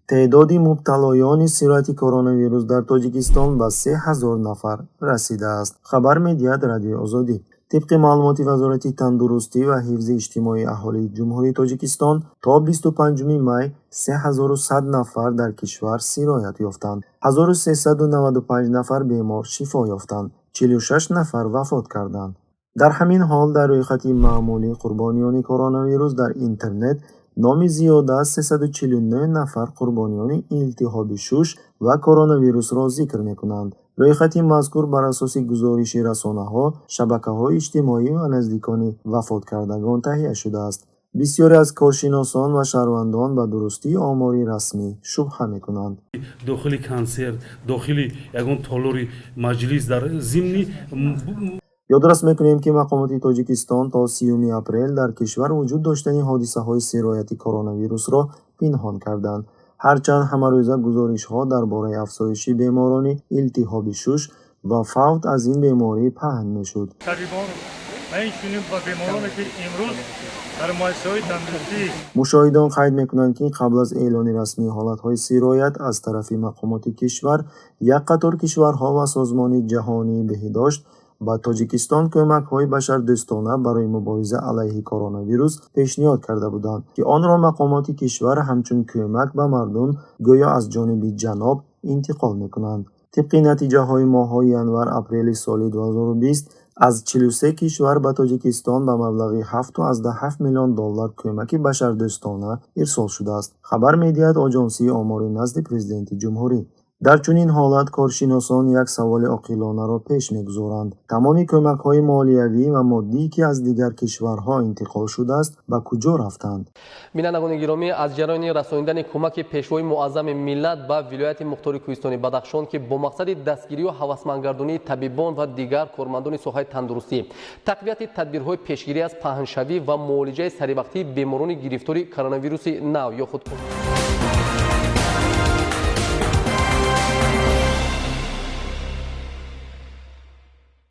Теъдоди мубталоёни сирояти коронавирус дар Тоҷикистон ба 3000 нафар расидааст, хабар медиҳад Радиои Озодӣ. Тибқи маълумоти Вазорати тандурустӣ ва ҳифзи иҷтимоии аҳолии Ҷумҳурии Тоҷикистон, то 25 май 3100 нафар дар кишвар сироят ёфтанд, 1395 нафар бемор шифо ёфтанд, 46 нафар вафот карданд. Дар ҳамин ҳол, дар рӯйхати маъмулии қурбониёни коронавирус дар интернет номи зиёда аз 349 нафар қурбониёни илтиҳоби шуш ва коронавирусро зикр мекунанд. Рӯйхати мазкур бар асоси гузориши расонаҳо, шабакаҳои иҷтимоӣ ва наздикони вафоткардагон таҳия шудааст. Бисёре аз коршиносон ва шаҳрвандон ба дурустии омори расмӣ шубҳа мекунанд. Дохили консерт, дохили ягон толори маҷлис дар зимни Ёдрас мекунем, ки мақомоти Тоҷикистон то 30 апрел дар кишвар вуҷуд доштани ҳодисаҳои сирояти коронавирусро пинҳон карданд, ҳарчанд ҳамарӯза гузоришҳо дар бораи афзоиши беморони илтиҳоби шуш ва фавт аз ин беморӣ паҳн мешуд. Табибон ва инчунин ба бемороне, ки имрӯз дар муассисаҳои тандурустӣ Мушоҳидон қайд мекунанд, ки қабл аз эълони расмии ҳолатҳои сироят аз тарафи мақомоти кишвар, як қатор кишварҳо ва Созмони ҷаҳонии беҳдошт ба Тоҷикистон кӯмакҳои башардӯстона барои мубориза алайҳи коронавирус пешниҳод карда буданд, ки онро мақомоти кишвар ҳамчун кӯмак ба мардум гӯё аз ҷониби ҷаноб интиқол мекунанд. Тибқи натиҷаҳои моҳҳои январ-апрели соли 2020, аз 43 кишвар ба Тоҷикистон ба маблағи 7,7 миллион доллар кӯмаки башардӯстона ирсол шудааст, хабар медиҳад Оҷонсии омори назди Президенти ҷумҳурӣ. Дар чунин ҳолат коршиносон як саволи оқилонаро пеш мегузоранд: тамоми кӯмакҳои молиявӣ ва моддӣ, ки аз дигар кишварҳо интиқол шудааст, ба куҷо рафтанд? Бинандагони гиромӣ, аз ҷараёни расонидани кӯмаки Пешвои муаззами миллат ба вилояти мухтори кӯҳистони Бадахшон, ки бо мақсади дастгирию ҳавасмандгардонии табибон ва дигар кормандони соҳаи тандурустӣ, тақвияти тадбирҳои пешгирӣ аз паҳншавӣ ва муолиҷаи саривақтии беморони гирифтори коронавируси нав ё худ